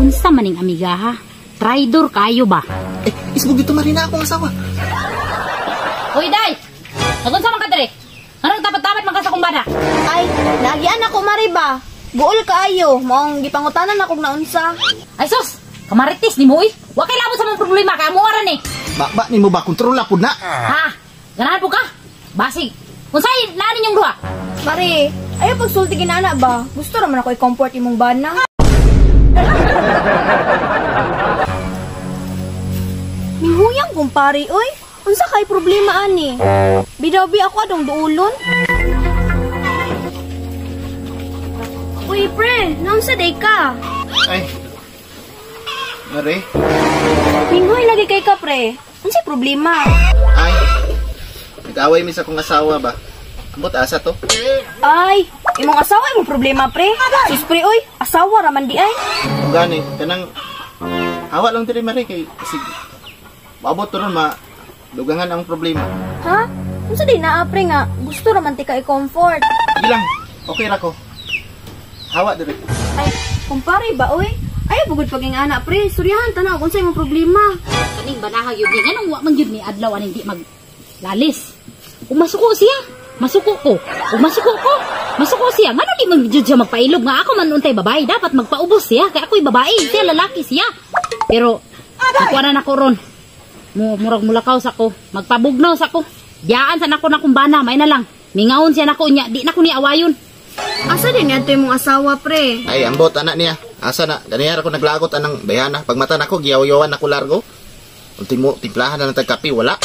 Unsa maning amiga ha? Traidor kayo ba? Eh, isbog dito Marina akong asawa. Hoy, day! Nagunsa man ka dire? Anong tapat-tapat man ka sa kumbada? Ay, nagian ako mari ba? Guol kaayo, maong gipangutanan akong naunsa. Ay sus! Kamaritis ni mo uy! Wa kay labot sa mong problema kay amo ra ni. Ba nimo ba kontrola pud na? Ha? Ganahan po ka? Basig. Unsay naa ninyong duha? Mari, ayaw pagsulti ginana ba? Gusto raman ako i-comfort imong bana. Mihuyang kumpare oy. Unsa kay problema ani? Bidaw bi ako adong duulon. Uy pre, naunsa day ka? Ay. Mare. Minghoy lagi kay ka pre. Unsay problema? Ay. Nag-away mi sa akong asawa ba? Ambot asa to? Ay, imong asawa imong problema pre. Sus pre oy, asawa ra man di ay. Kung gani, kanang hawa lang diri Mare kay sig maabot to ron ma dugangan ang problema. Ha? Unsa day naa pre nga gusto ra man ti ka i-comfort? Sige lang, okay ra ko. Hawa diri. Ay, kumpare ba oy? Ayaw bugod paging anak pre, suryahan tanaw kung sa imong problema. Kaning banahag yun ni nganong wa man gyud ni adlaw aning di mag lalis. Ug masuko siya, masuko ko. Ug masuko ko, masuko siya. Ngano di man gyud siya magpailob nga ako man untay babae, dapat magpaubos siya kay ako'y babae, siya lalaki siya. Pero nakuha na nako ron. Murag mulakaw sa ko, magpabugnaw sa ko. Diyaan sa nako na kumbana, may na lang. Mingaon siya nako nya, di na ko ni awayon. Asa din adto imong asawa pre? Ay, ambot anak niya. Asa na? Ganiyara ko naglagot anang bayana. Pagmata nako giyaw-yawan nako largo. Ultimo timplahan na ng tagkape, wala.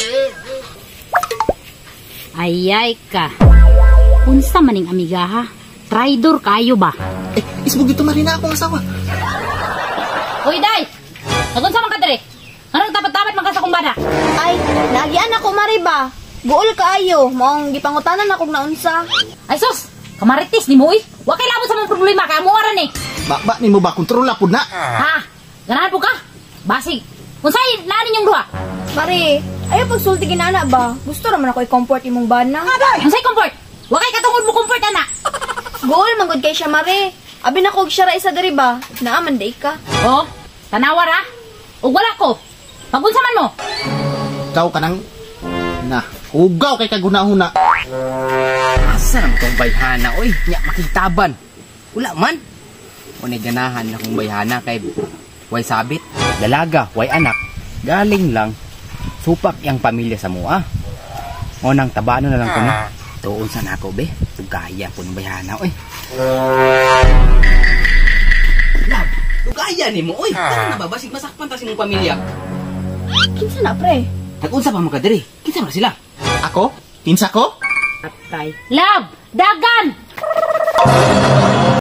Ayay ka. Unsa maning amiga ha? Traidor kayo ba? Eh, isbog dito Marina akong asawa. Hoy, day! Nagunsa man ka dire? Anong tapat-tapat man ka sa kumbada? Ay, nagian ako mari ba? Guol kaayo, maong gipangutanan akong naunsa. Ay sus! Kamaritis ni mo uy! Wa kay labot sa mong problema kay amo ra ni. Ba nimo ba kontrola pud na? Ha? Ganahan po ka? Basig. Unsay naa ninyong duha? Mari, ayaw pagsulti ginana ba? Gusto raman ako i-comfort imong bana. Unsay comfort? Wa kay katungod mo comfort ana. Guol man gud kay siya mare. Abi na ko og siya ra isa diri ba? Naa man day ka. Oh, tanawa ra. Ug wala ko. Pagunsa man mo? Ikaw kanang na hugaw kay kaguna-huna. Asa naman tong bayhana oy, nya makitaban. Wala man. Unay ganahan akong bayhana kay way sabit, dalaga, way anak. Galing lang supak yang pamilya sa mua. O nang tabano na lang ko na. Tuon sa nako be, tugaya po ng bayhana oy. Lab, tugaya nimo oy. Tara na ba basig masakpan ta sa imong pamilya. Kinsa na pre? Nag-unsa pa man ka diri? Kinsa man sila? Ako? Kinsa ko? Atay. Love, dagan.